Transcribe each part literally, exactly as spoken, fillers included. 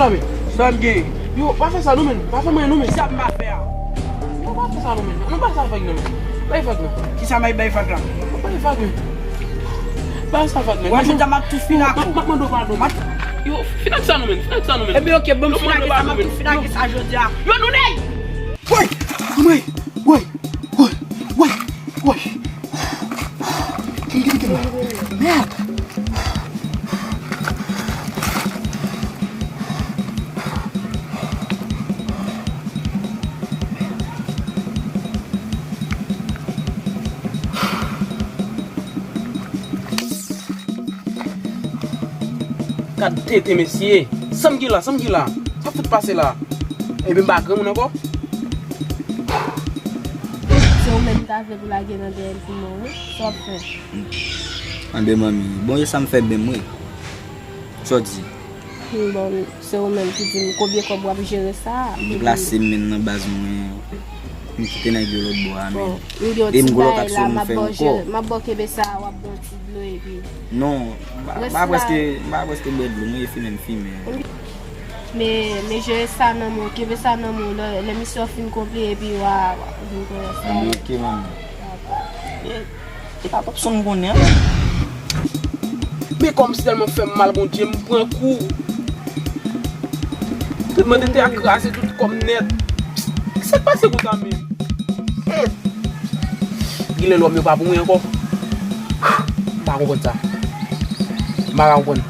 Sa m gen. Yo, pa fè sa non, menn. Pa fè mwen non, menn. Sa m pa fè a. Yo, pa fè sa non, menn. Non, pa sa fèk non, menn. Bay fèk non. Kisa may bay fèk la? Bay fèk, menn. Bay sa fèk, menn. Wè, jodi a m ap tou fin ak ou. M ap mande w padon. Yo, fin ak sa non, menn. Fin ak sa non, menn. Ebyen, oke, bon, m fin ak sa, m ap tou fin ak sa jodi a. Yo, nou nèg! Woy! Woy! Woy! Woy! Woy! Woy! Kite, kite, kite. Mèd! Gad tete, mesye. Sa m gen la, sa m gen la. Sa fout pase la? Ebyen, m pa granmoun ankò. Se ou menm ki ta vle pou lage nan dèyè l pou mwen, wi. Sa w ap fè? Anben, manmi. Bon, e sa m fè menm, wi. Sa w di? Hmm, bon, se ou menm ki di m konbyen kòb w ap jere sa. M deplase m menm nan baz mwen. M kite nèg yo lòt bò a, menm. Bon, m gen yon ti bagay la, m ap ba w jere, m ap ba w kenbe sa, w ap ba w ti dlo epi. Non, m pa, m pa prèske, m pa prèske bwè dlo, mwen e fimen m fimen. Men, men jere sa nan men w, kenbe sa nan men w, lè, lè misyon fin konpli epi w a, w a vin pran rès la. Anben, oke, manmi. Dakò. E pa pap son m konnen an. Men kòm si tèlman fè m mal, Bondye, m pran kou. Tout mwen te, te a kraze tout kò m nèt. Kisa k pase konsa menm? Shit! Genlè lòm yo pa pou mwen ankò. M pa konprann sa. M pa ka konprann.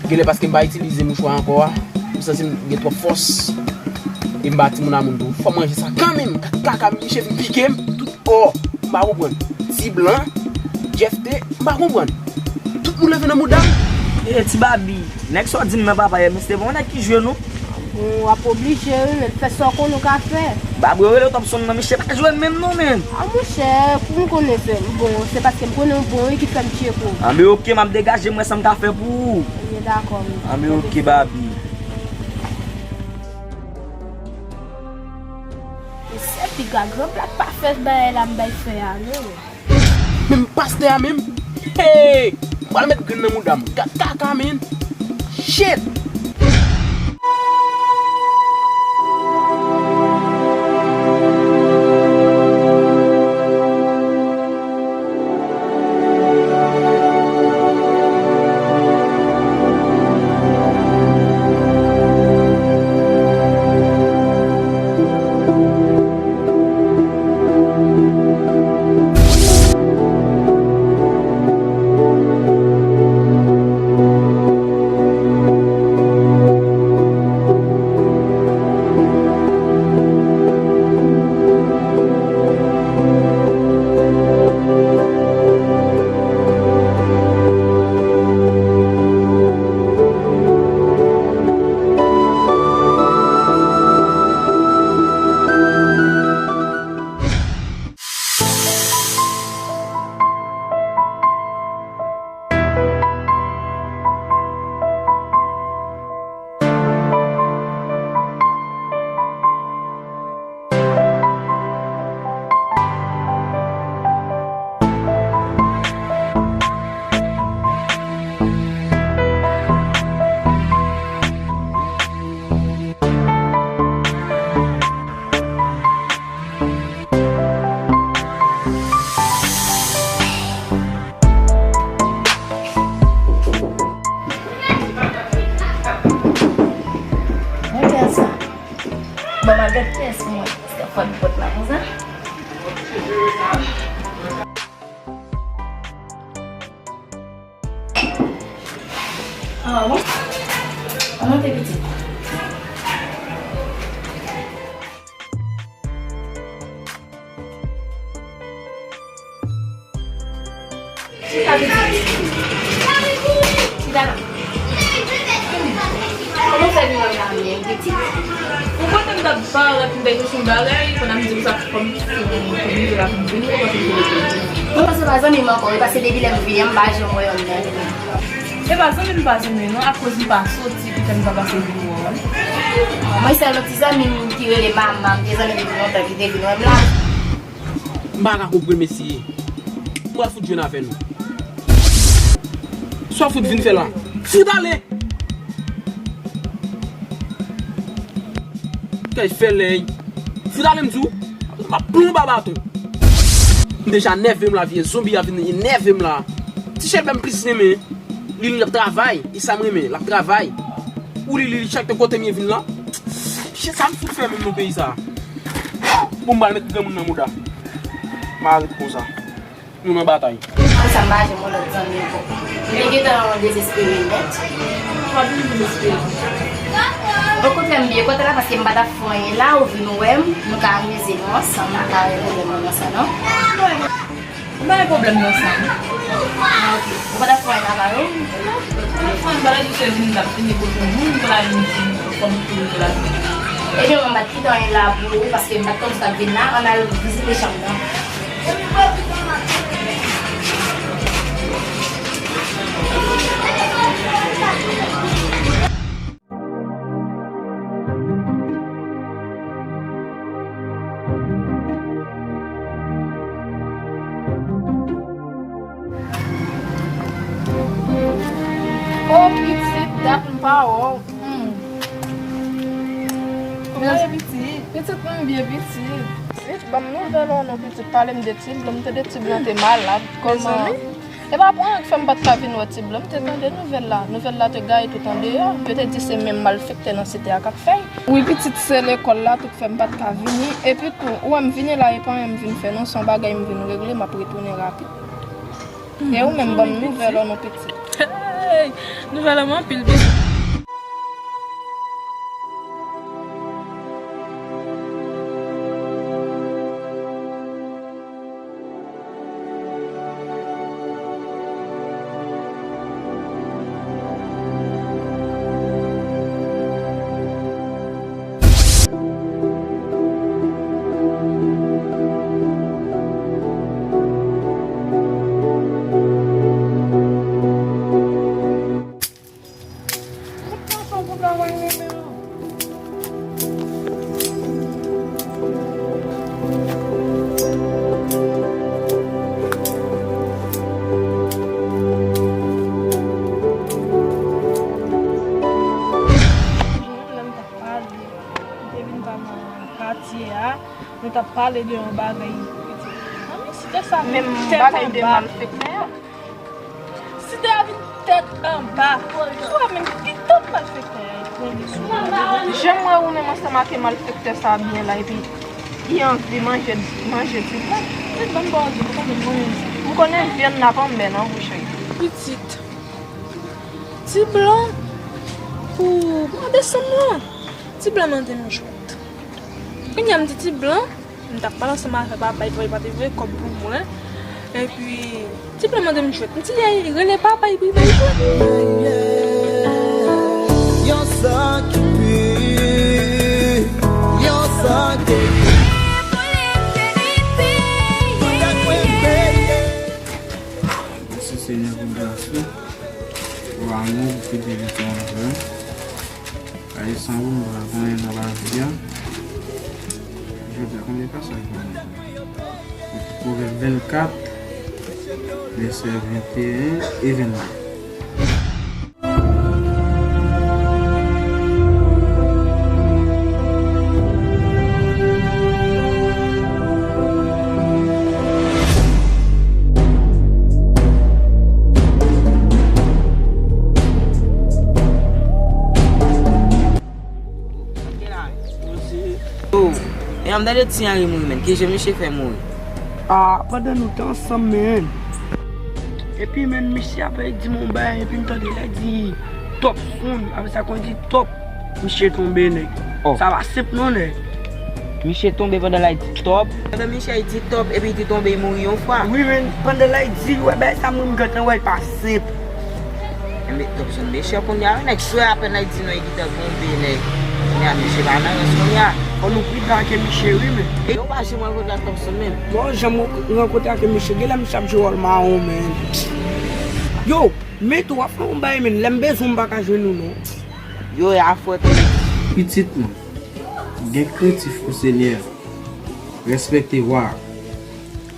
Genlè paske m pa itilize mouchwa ankò a. M santi m gen twòp fòs. E m pa timoun a moun tou. Fò m ranje sa kanmenm. Kaka, miche vin pike m. Tout ò. M pa konprann. Ti blan. Jeff T. M pa konprann. Tout moun leve nan mouda m. E, ti Babi. Nèg sa w di m nan papa yè, misye bon nèg ki jwe nou. Bon, w ap oblije, wi, men fè sa w konnen w ka fè. Babi, rele Thompson nan, misye pa jwe menm non, menm. A, monchè, pou m konnen se, bon, se paske m konnen w bon, wi, ki fè m tcheke w. Anben, oke, m ap degaje m wè sa m ka fè pou ou. Ebyen, dakò, m. Anben, oke, Babi. Mesye, piga gran plat pa fè bagay la m bay fè a, non. Menm pastè a menm. Hey! M pral met grenn nan mouda m. Gad kaka, menn. Shit! Bon, kè sa. Bon, m al gad kiyès mwen. Èske fò n pot la konsa? Ah, bon? An monte, pitit. Chita, pitit. Chita la. Kòman w fè vin wè m la menm, pitit? Ou konnen m t ap parèt, m te jwe sou yon bagay, pandan m di w sa, fò m, fò m rive la pou m vini, ou panse m te rete? Mwen panse pa zanmi m ankò, wi, paske depi lè m vini an, m pa janm wè yonn nan yo. E pa zanmi m pa zanmi non, akoz m pa soti ki fè m pa pase vin wè w. Mwen sèl yon ti zanmi m ki rele Mama, m te zanmi depi lontan ki te vin wè m la. M pa ka konprann mesye. Pral fout jwenn avè nou. Sa w fout vin fè la? Fout ale! Kay fè lèy. Fout ale m di w, m ap pran w anba baton. M deja nève m la, vye zonbi a vin nève m la. Ti Chèlbè m plis renmen. Lili l ap travay, e sa m renmen, l ap travay. Ou Lili, li chak kote m ye vin la. Chen sa m fout fè menm nan peyi sa. Bon, m pral met granmoun nan mouda. M a ret konsa. Nou nan batay. Konsa m pa janm wè lòt zanmi ankò. M te gentan dezespere nèt. Okontrè, m byen kontan la paske m pa t ap fè anyen la, ou vin wè m, nou ka amize nou ansanm, m pa ka wè pwoblèm nan sa non. M pa gen pwoblèm nan sa. Ah, ok. Ou pa t ap fè anyen avè yo? Telefòn, m pa t ap di se vin t ap vini kote moun, m pa t ap vin fòm tou la. Ebyen, mwen m pa t kite anyen la pou ou, paske m pa t konn sa k vin la, ann al vizite chanm nan. O pitit, dat m pa wè w. Hmm. Kòman w ye, pitit? Pitit, m byen, pitit. Pitit, ban m nouvèl ou non, pitit. Pale m de Ti Blan. M tande Ti Blan te malad. Kòman? Mezanmi. E pa pou anyen k fè m pa t ka vin wè Ti Blan. M te tande nouvèl la. Nouvèl la te gaye tout andeyò. Yo te di se menm malfektè nan site a k ap fè l. Wi, pitit, se lekòl la tou k fè m pa t ka vini. Epi tou, ou wè m vini la, e pa anyen m vin fè non, se yon bagay m vin regle, m ap retounen rapid. E ou menm, ban m nouvèl ou non, pitit. Hey! Nouvèl an anpil, pitit. Kot fason pou travay renmen an? Lè m t ap pale, m te vin pa nan katye a, nou t ap pale de yon bagay. Manmi, si te sa vin tèt anba. Menm bagay de malfektè a. Site a vin tèt anba. Ou wè menm pitit malfektè a, li pran li sou. Jan m wè ou menm ansanm ak malfektè sa a byen la, epi li anvi manje, manje Ti Blan. Met ban m ba w di, ou pa konn manje. M konnen vyann la pa bèl nan bouch ou. Pitit. Ti Blan, pou mwa desanm lan, Ti Blan mande m jwèt. Kounye a m di Ti Blan, m t ap pale ansanm avè papa, li pa te voye kòb pou mwen. Epi, Ti Blan mande m jwèt. M di, "Ey, rele papa, epi bay jwèt." Yon san ki pi, yon san ki pi. Mèsi Senyè pou gras ou, pou amou ou, pou fidelite w anvè m. Ayisan, ou, nou pa konn nan lavi a. Jodi a, konbyen pasaj mwen gen? Pwovèb vennkat, vèsè venteyen e vennde. Yo, e an m tande ti Henry mouri, menn. Kijan misye fè mouri? Ah, pandan nou te ansanm, menn. Epi, menn, misye ap di m yon bagay, epi m tande lè di Top sound, apre sa, kon di Top, misye tonbe, nèg. Oh. Sa pa senp, non, nèg. Misye tonbe pandan lè di Top. Pandan misye di Top, epi li te tonbe, li mouri yon fwa. Wi, menn, pandan lè di, wè, bagay sa, mwen, m gentan wè, l pa senp. Enben, Topson mechan kounye a, wi, nèg, swè apèn nèg di non, li gentan tonbe, nèg. Kounye a, misye pa nan rans kounye a. Fò nou pridan ak misye, wi, men. E yo pa janm rankontre ak Topson menm. Bon, janm rankontre ak misye, genlè misye ap jwe wòl mawon, men. Yo, men tou, w ap fè yon bagay, men lè m bezwen w, m pa ka jwenn ou, non. Yo, e afwè tou. Pitit mwen, gen krentif pou Senyè a. Respekte wa a.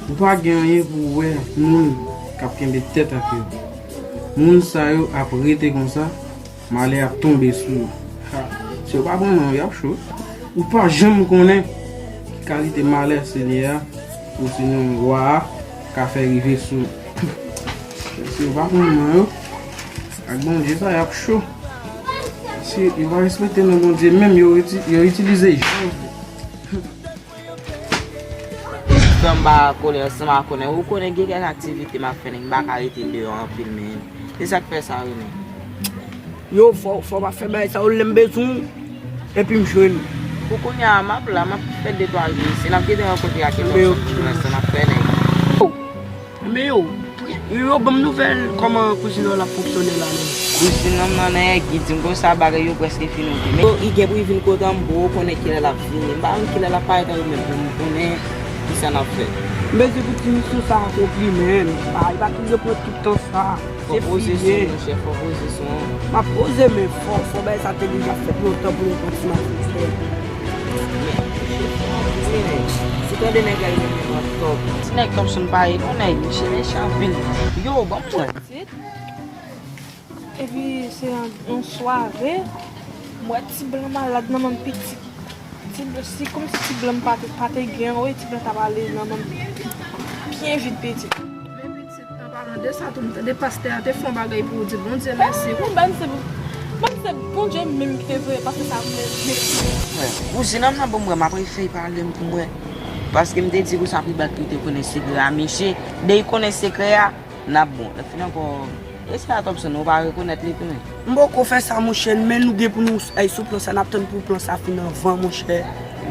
Ou pa gen anyen pou w wè moun k ap kenbe tèt ak yo. Moun sa yo ap rete konsa, malè ap tonbe sou yo. Ha, si yo pa pran non, y ap cho. Ou pa janm konnen ki kalite malè Senyè a, osinon wa a, ka fè rive sou. Si yo pa pran nan yo, ak Bondye sa, y ap cho. Si yo pa respekte non Bondye, menm yo, iti- yo itilize jan. Frè m pa kolè, san pa konnen. Ou konnen gen kèk aktivite m ap fè, nèg, m pa ka rete deyò anpil, men. Se sa k fè sa, wi, men. Yo, fò, fò pa fè bagay sa yo, lè m bezwen w, epi m jwenn ou. Pou kounye a, m ap la, m ap fè de twa jou isi. N ap gentan rankontre ak yon lòt moun pou lenstan, n ap fè nèg. Men yo, yo ban m nouvèl kòman kouzin nan ap fonksyone la, non. Kouzin nan nan nèg, li di m konsa bagay yo prèske fini, oke. Men yo, li gen pou li vin kote m pou yo konnen kilè l ap vini. M pa konn kilè l ap parèt ankò, men pou m konnen kisa n ap fè. M bezwen pou ti misyon sa akonpli, men. Pa, li pa toujou pran tout tan sa. Fò poze sou, monchè, fò poze sou. M ap poze, men fò, fò bagay sa te deja fèt lontan pou yo pran ti mache. Si tande nèg la, li menm li pran tòp. Ti nèg Thompson pa ye, non, nèg, misye mechan anpil. Yo, ban m wè. Epi se yon, yon sware, m wè ti blan malad nan men m piti. Ti blan, si kòmsi ti blan pa te, pa te gen, wi, ti blan t ap ale nan men m byen vit piti. Men piti, an palan de sa tou, m tande pastè a te fè yon bagay pou w di Bondye mèsi, wi. Ban m se, ban m se Bondye menm ki te voye pastè sa pou mwen. Frè, kouzin an nan ban m wè, m ap refèy pale m pou mwen. Paske m te di konsa pi bèl ki te konnen sekrè a, mesye. Dèyè konnen sekrè a, n ap bon. Lè fini ankò, e se a Thompson, ou pa rekonèt li tou, men. M poko fè sa, monchè, men nou gen pou nou ay sou plan sa, n ap tann pou plan sa fin anvan, monchè.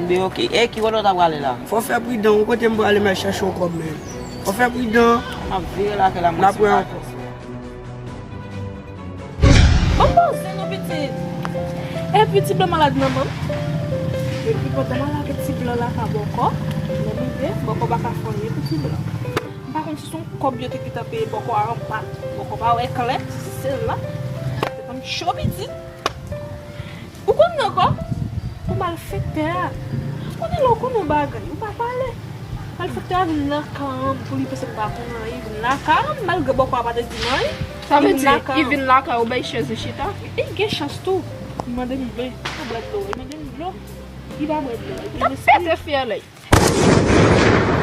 Be, oke. E ki kote w ta prale la? Fò fè pridan, yon kote m prale, m al chèche yon kòb, men. Fò fè pridan. M ap vire lakay la, mwen. N ap wè ankò. Ban m poze non pitit. Epi ti blan malad nan men m. Epi pandan m al lage ti blan la ka bòkò, nan lide, bòkò pa ka fè anyen pou ti blan. M pa konn si se yon kòb yo te gentan peye bòkò a anba. Bòkò pa wè klè, se sèl la. Tèt an cho pitit. Ou konn nan kò? Ou malfektè a. Konnen lè w konnen yon bagay, ou pa pale. Malfektè a vin nan kan an pou li panse m pa konn anyen, vin nan kan an, malgre bòkò a pa te di m anyen. Sa vle di, li vin lakay ou, bay chèz li chita? Li gen chans tou. Li mande m dlo, li pa bwè dlo, li mande m dlo. Li pa bwè dlo. Li gen lespri. Pete fyèl.